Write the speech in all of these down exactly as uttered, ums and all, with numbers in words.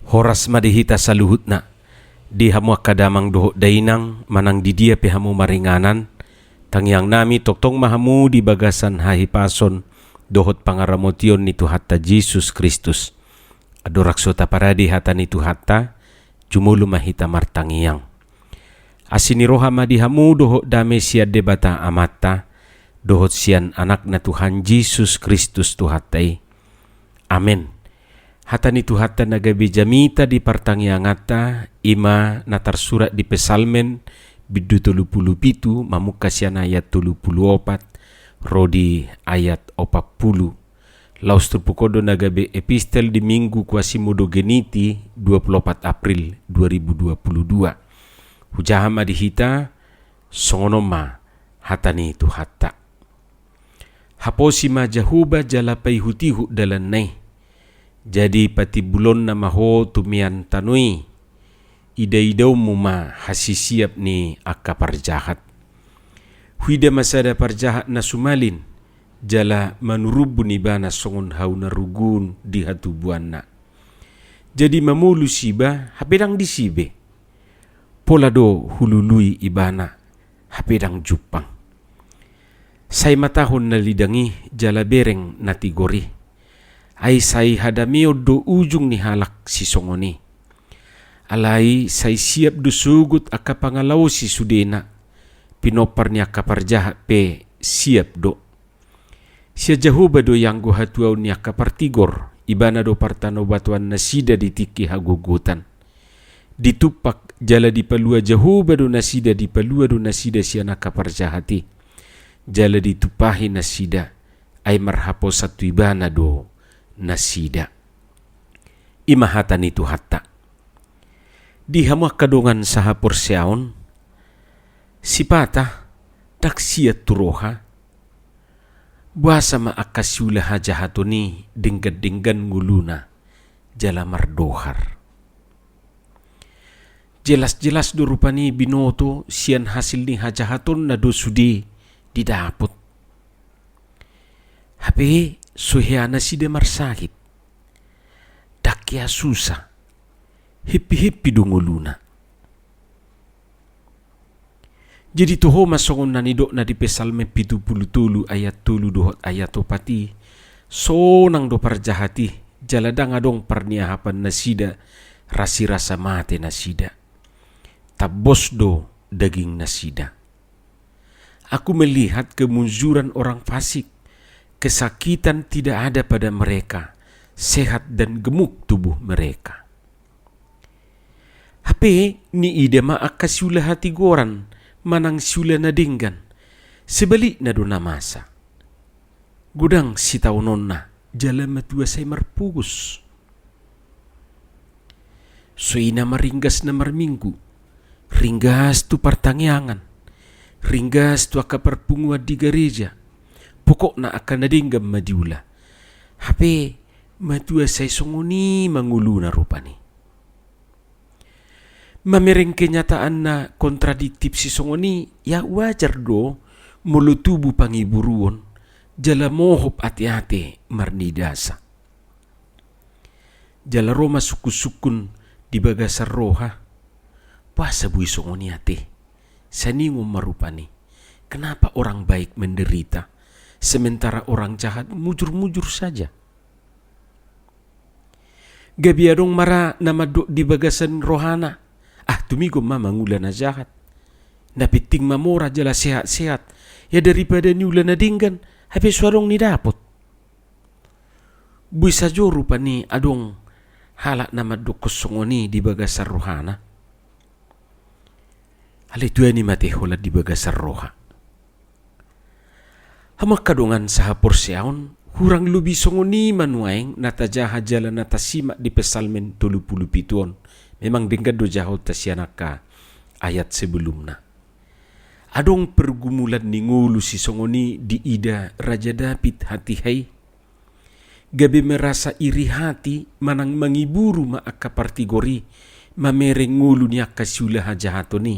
Horas ma di hita saluhutna. Di hamu angka damang dohot dainang, manang di dia pe hamu maringanan, tangiang nami tongtong ma hamu di bagasan hahipason dohot pangaramotion ni Tuhanta Jesus Kristus. Andorang so taparade hata ni Tuhanta, jumolo ma hita martangiang. Asi ni roha ma di hamu dohot dame sian Debata Amanta, dohot sian Anakna Tuhan Jesus Kristus Tuhanta i. Amen. Hata ni Tuhanta na gabe jamita di partangianganta, i ma na tarsurat di Psalmen, bindu tolu pulu pitu, mamungka sian ayat tolu pulu opat, ro di ayat opat pulu. Laos turpuk on do na gabe epistel di Minggu Quasimodogeniti, dua pulu opat April dua ribu dua pulu dua. Hujaha ma di hita, songon on ma hata ni Tuhanta. Haposi ma Jahowa jala paihutihut dalanna i. Jadi patimbulonna ma ho tu mian tano i. Idaidaonmu ma hasisiap ni angka parjahat. Huida ma sada parjahat na sumalin, jala manurumbun ibana songon hau na rugun di hatubuanna. Jadi mamolus iba, hape ndang disi be. Pola do hulului ibana, hape ndang jumpang. Sai matahon na lidang i jala bereng na tigor i. Ai sai hadameon do ujung ni halak sisongon i. Alai sai siap do sogot angka pangalaosi sudena, pinompar ni angka parjahat pe siap do. Sian Jahowa do ianggo hatuaon ni angka partigor, ibana do partanobatoan nasida di tingki hagogotan. Ditumpak jala dipalua Jahowa do nasida, dipalua do nasida sian angka parjahat i. Jala ditumpahi nasida, ai marhaposan tu ibana do nasida. I ma hata ni Tuhanta. Di hamu angka dongan sahaporseaon, sipata, ndang siat tu roha, boasa ma angka siula hajahaton i denggan-denggan ngoluna, jala mardohar. Jelas-jelas do rupani binoto sian hasil ni hajahatonna do sude didapot. Hape so hea nasida marsahit. Ndang hea susa. Heppi-heppi do ngoluna. Jadi toho ma songon na nidokna di Psalmen pitu pulu tolu ayat tolu dohot ayat opat i, sonang do parjahat i, jala ndang adong parniahapan nasida, rasirasa mate nasida. Tambos do daging nasida. Aku melihat kemunjuran orang fasik, kesakitan tidak ada pada mereka, sehat dan gemuk tubuh mereka. Hape niida ma angka siula hatigoran, manang siula na denggan, sebalikna do na masa. Godang sitaononna, jala matua sai marpogos. So i na maringgas na marminggu, ringgas tu partangiangan, ringgas tu angka parpunguan di gareja, pokokna angka na denggan ma diula. Hape matua sai songon i ma ngoluna rupani. Mamereng kenyataan na kontradiktif sisongon i, ya wajar do molo tubu pangiburuon, jala mohop ate-ate marnidasa. Jala ro ma sungkun-sungkun di bagasan roha, boasa boi songon i ate? Saningon ma rupani. Kenapa orang baik menderita, sementara orang jahat mujur-mujur saja? Gabe adong ma ra na mandok di bagasan rohana, ah, tumigon ma mangula na jahat. Na penting ma mora jala sehat-sehat. Ya daripada niula na denggan, hape so adong nidapot. Boi sajo rupani adong halak na mandokkon songon i di bagasan rohana. Alai tuani ma ate holan di bagasan roha. Hamu angka dongan sahaporseaon, hurang lobi songon i ma nuaeng na tajaha jala na tasimak di Psalmen tolu pulu pitu on. Memang denggan do jahaonta sian angka ayat sebelumna. Adong pergumulan ni ngolu sisongon i diida Raja Daud hatiha i. Gabe merasa iri hati manang mangiburu ma angka partigor i, mamereng ngolu ni angka siula hajahaton i.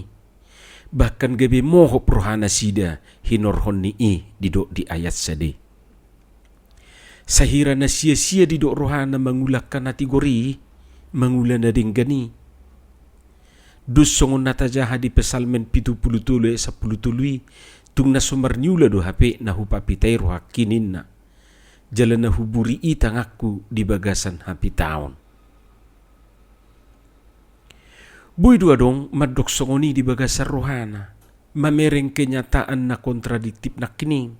Bahkan gabe mohop rohanasida hinorhon ni i, didok di ayat sada i. Sahira na sia-sia didok rohana mangula angka na tigor i, mangula na denggan i. Dos songon na tajaha di Psalmen pitu pulu tolu ayat sampulu tolu i, tung na so marniula do hape na hupapitai rohangki ninna. Jala na huburi i tanganku di bagasan hapitaon. Boi do adong mandok songon i di bagasan rohana, mamereng kenyataan na kontradiktif nangkining.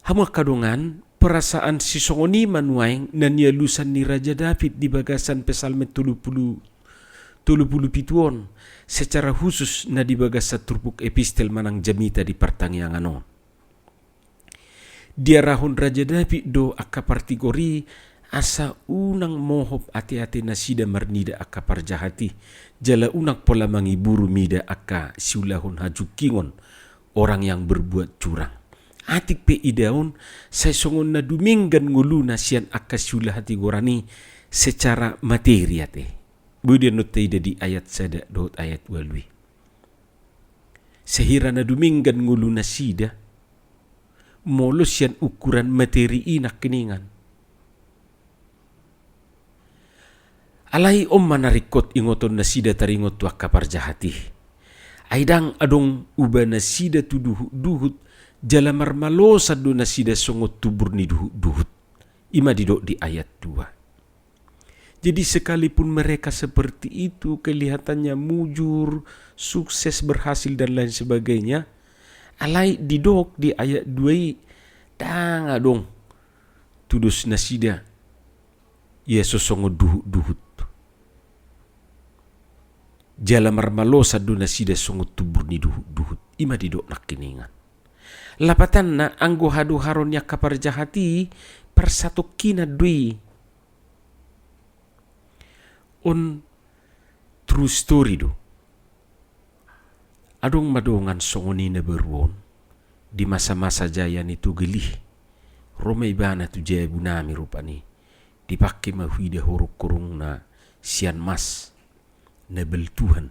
Hamu angka dongan, perasaan sisongon i ma nuaeng na nialusan ni Raja David di bagasan Psalmen tolu pulu, tolu pulu pitu on, secara khusus na di bagasan turpuk epistel manang jamita di partangiangan on. Diarahon Raja David do angka partigor i asa unang mohop ateate nasida marnida angka parjahat i, jala unang pola mangiburu mida angka siulahon hajungkingon, orang yang berbuat curang. Atik pe idaon, sai songon na dumenggan ngoluna sian angka siula hatigoran i secara materi ate. Boi do annon taida di ayat sada dohot ayat ualu i. Sahira na dumenggan ngolu nasida, molo sian ukuran materi i nangkiningan. Alai on ma na ringkot ingoton nasida taringot tu angka parjahat i. Ai ndang adong uba nasida tu duhutduhut, jala marmalosan do nasida songon tumbur ni duhutduhut. I ma didok di ayat dua. Jadi, sekalipun mereka seperti itu, kelihatannya mujur, sukses, berhasil, dan lain sebagainya, alai didok di ayat dua i, ndang adong tudos nasida ia so songon duhutduhut. Jala marmalosan do nasida songon tumbur ni duhutduhut. I ma didok nangkiningan. Lapatanna, anggo hadoharon ni angka parjahat i parsatongkinan do i. On true story do. Adong ma dongan songon i na baru on, di masa-masa jaya ni Togel i, ro ma ibana tu jabu nami rupani, dipangke ma huida horongkorongna sian mas na baltuhan,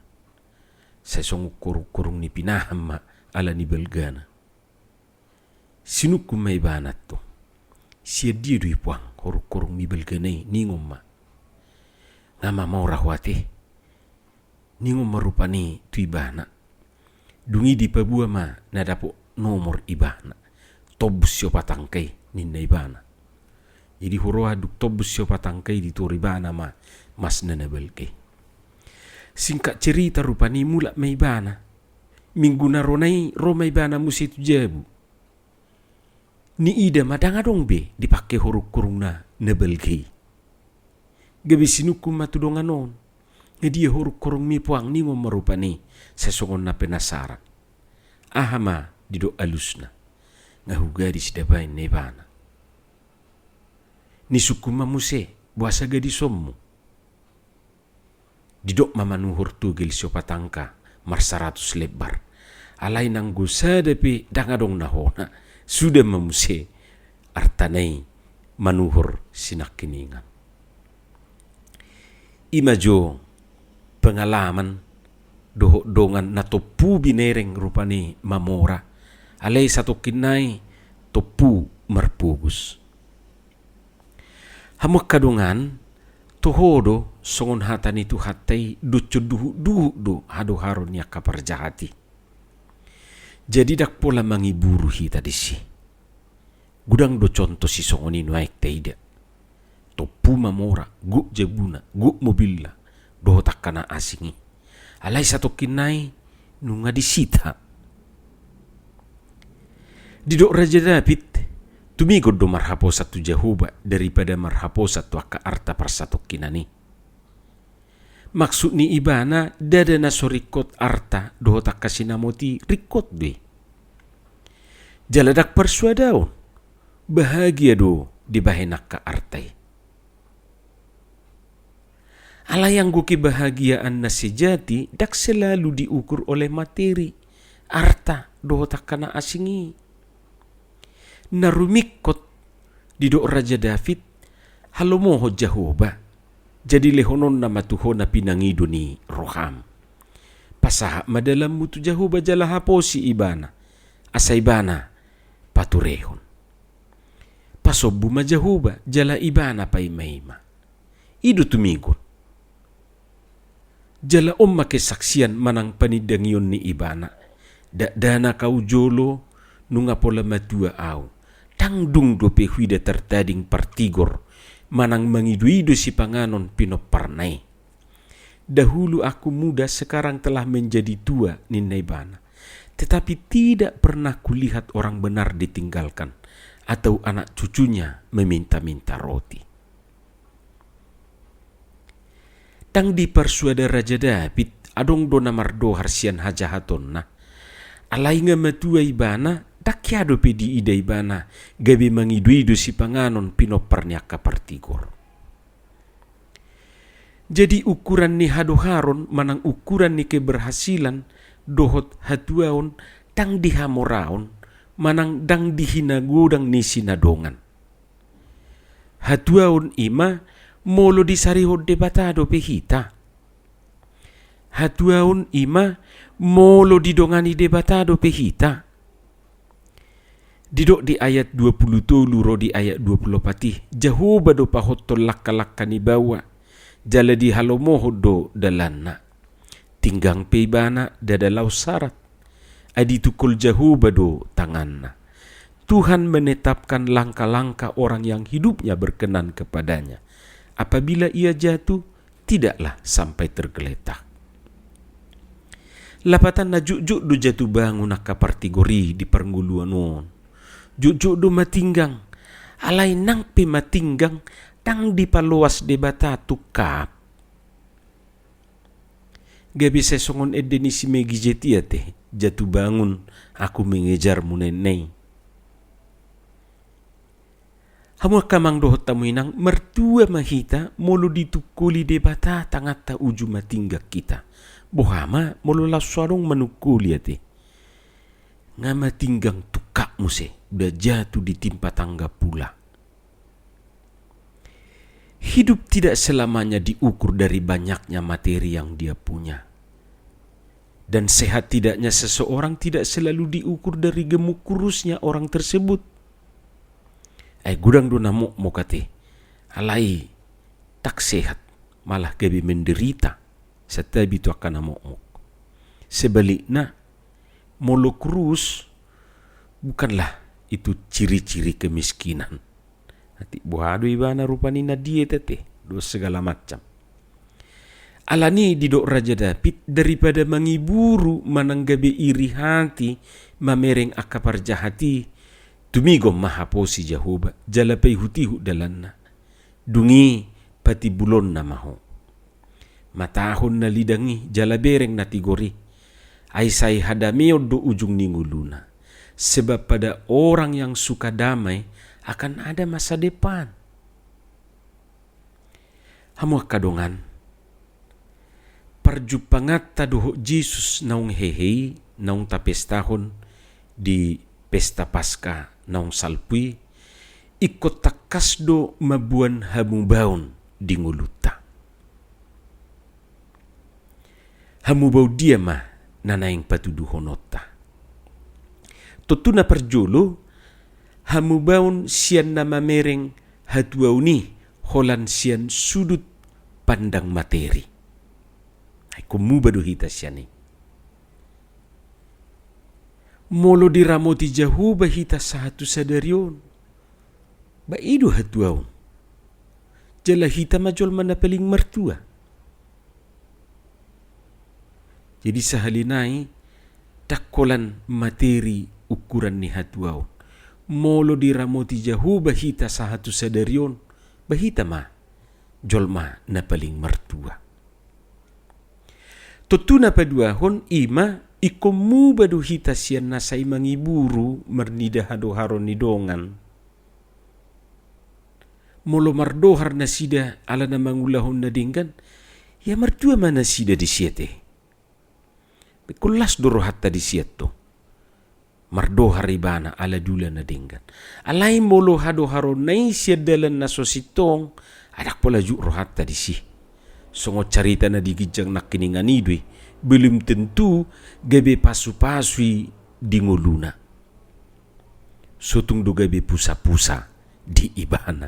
sai songon horongkorong ni pinahan ma ala ni balgana. Sinungkun ma ibana tu, sian dia do i puang horongkorong ni balgana i, ningon ma. Nga mamora ho ate, ningon ma rupani tu ibana. Dung i dipaboa ma na dapot nomor ibana. Tombus siopat angka i, ninna ibana. Jadi huroha dung tombus siopat angka i ditor ibana ma masna na balga i. Singkat cerita rupani mulak ma ibana. Minggu na rona i ro ma ibana muse tu jabu. Niida ma ndang adong be dipangke horongkorongna na balga i. Gabe sinungkun ma tu dongan on. Nga dia horongkorongmi puang, ningon ma rupani, sai songon na penasaran. Aha ma didok alusna. Nga hugadis da baen na ibana. Nisungkun ma muse, boasa gadisonmu? Didok ma manuhor Togel siopat angka marsaratus lembar. Alai nanggo sada pe ndang adong na hona, suda ma muse artana i manuhor sinangkiningan. I ma jo pengalaman dohot dongan na tompu binereng rupani mamora, alai satongkin nai tompu marpogos. Hamu angka dongan, toho do songon hata ni Tuhanta i, dohot duhutduhut do hadoharon ni angka parjahat i. Jadi ndang pola mangiburu hita disi. Godang do contoh sisongon i nuaeng taida. Tompu mamora, gok jabuna, gok mobilna, dohot angka na asing i. Alai satongkin nai nunga disita. Didok Raja David, tumigon do marhaposan tu Jahowa daripada marhaposan tu angka arta parsatongkinan i. Maksud ni ibana, ndada na so ringkot arta dohot angka sinamot i, ringkot do i. Jala ndang parsuadaon, bahagia do dibahen angka arta i. Alai anggo kebahagiaan na sejati ndang selalu diukur oleh materi, arta dohot angka na asing i. Na rumingkot, didok Raja David, halomohon Jahowa, jadi lehononna ma tu ho na pinangido ni roham. Pasahat ma dalanmu tu Jahowa jala haposi ibana, asa ibana paturehon. pasombu ma Jahowa, jala Ibana paimaima. I do tumigon. Jala on ma kesaksian manang panindangion ni Ibana: Dakdanak ahu jolo, nunga pola matua ahu. Ndang dung dope huida tartading partigor manang mangidoido sipanganon pinomparna i. Dahulu aku muda, sekarang telah menjadi tua, ninna Ibana. Tetapi tidak pernah kulihat orang benar ditinggalkan, atau anak cucunya meminta-minta roti. Ndang diparsuada Raja Daud, adong do na mardohar sian hajahatonna. Alai nga matua ibana, ndang hea dope diida ibana gabe mangidoido sipanganon pinompar ni angka partigor. Jadi ukuran ni hadoharon manang ukuran ni keberhasilan dohot hatuaon ndang di hamoraon manang ndang di hinagodang ni sinadongan. Hatuaon i ma molo disarihon Debata dope hita. Hatuaon i ma molo didongani Debata dope hita. Didok di ayat dua pulu tolu ro di ayat dua pulu opat i, Jahowa do pahothon langka-langka ni baoa, jala dihalomohon do dalanna. Tinggang pe ibana, ndada laos sarat. Ai ditungkol Jahowa do tanganna. Tuhan menetapkan langkah-langkah orang yang hidupnya berkenan kepada-Nya. Apabila ia jatuh, tidaklah sampai tergeletak. Lapatanna, jotjot do jatuh bangun angka partigor i di parngoluan on. Jotjot do matinggang. Alai nang pe matinggang, ndang dipaloas Debata tungkap. Gabe sai songon ende ni si Meggy Z i ate, jatuh bangun aku mengejarmu, ninna i. Hamu angka amang dohot hamu inang, martua ma hita molo ditungkoli Debata tanganta uju matinggang hita. Boha ma molo laos so adong manungkoli ate? Nga matinggang tungkap muse, udah jatuh ditimpa tangga pula. Hidup tidak selamanya diukur dari banyaknya materi yang dia punya. Dan sehat tidaknya seseorang tidak selalu diukur dari gemuk kurusnya orang tersebut. Ai godang do na mokmok ate, alai ndang sehat, malah gabe menderita, santabi tu angka na mokmok. Sebalikna, molo kurus bukanlah itu ciri-ciri kemiskinan. Ate boha do ibana rupani na diet ate, dohot segala macam. Alani i didok Raja Daud, daripada mangiburu manang gabe iri hati mamereng angka parjahat i, tumigon ma haposi Jahowa, jala paihut-ihut dalanna. Dung i patimbulonna ma ho. Matahon na lidang i, jala bereng na tigor i. Ai sai hadameon do ujung ni ngoluna. Sebab pada orang yang suka damai akan ada masa depan. Hamu angka dongan, parjumpanganta dohot Jesus naung hehe i, naung tapestahon di pesta Paska naung salpu i, ingkon tangkas do mamboan hamubaon di ngolunta. Hamubaon dia ma na naeng patuduhononta? Tontu na parjolo, hamubaon sian na mamereng hatuaon i holan sian sudut pandang materi. Ai ingkon muba do hita sian i. Molo diramoti Jahowa hita sahat tu sadari on, ba i do hatuaon. Jala hita ma jolma na paling martua. Jadi sahali nai, ndang holan materi ukuran ni hatuaon. Molo diramoti Jahowa hita sahat tu sadari on, ba hita ma jolma na paling martua. Tontu na paduahon i ma, ingkon muba do hita sian na sai mangiburu marnida hadoharon ni dongan. Molo mardohar nasida ala na mangulahon na denggan, ia martua ma nasida disi ate. Ingkon las do rohanta disi antong. Mardohar ibana ala dula na denggan. Alai molo hadoharonna i sian dalan na so sintong, ai ndang pola jut rohanta disi. Songon carita na di ginjang nangkiningan i do i, belum tentu gabe pasupasu i di ngoluna. So tung do gabe pusapusa di Ibana.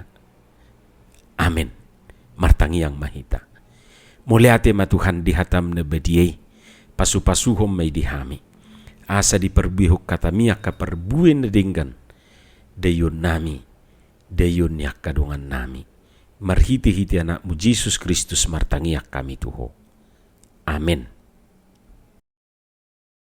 Amen. Martangiang ma hita. Mauliate ma Tuhan di hataM na badia i, pasupasuhon ma i di hami, asa diparbuehon hataMi angka parbue na denggan, daionnami, daion ni angka dongannami. Marhitehite AnakMu Jesus Kristus martangiang hami tu Ho. Amen.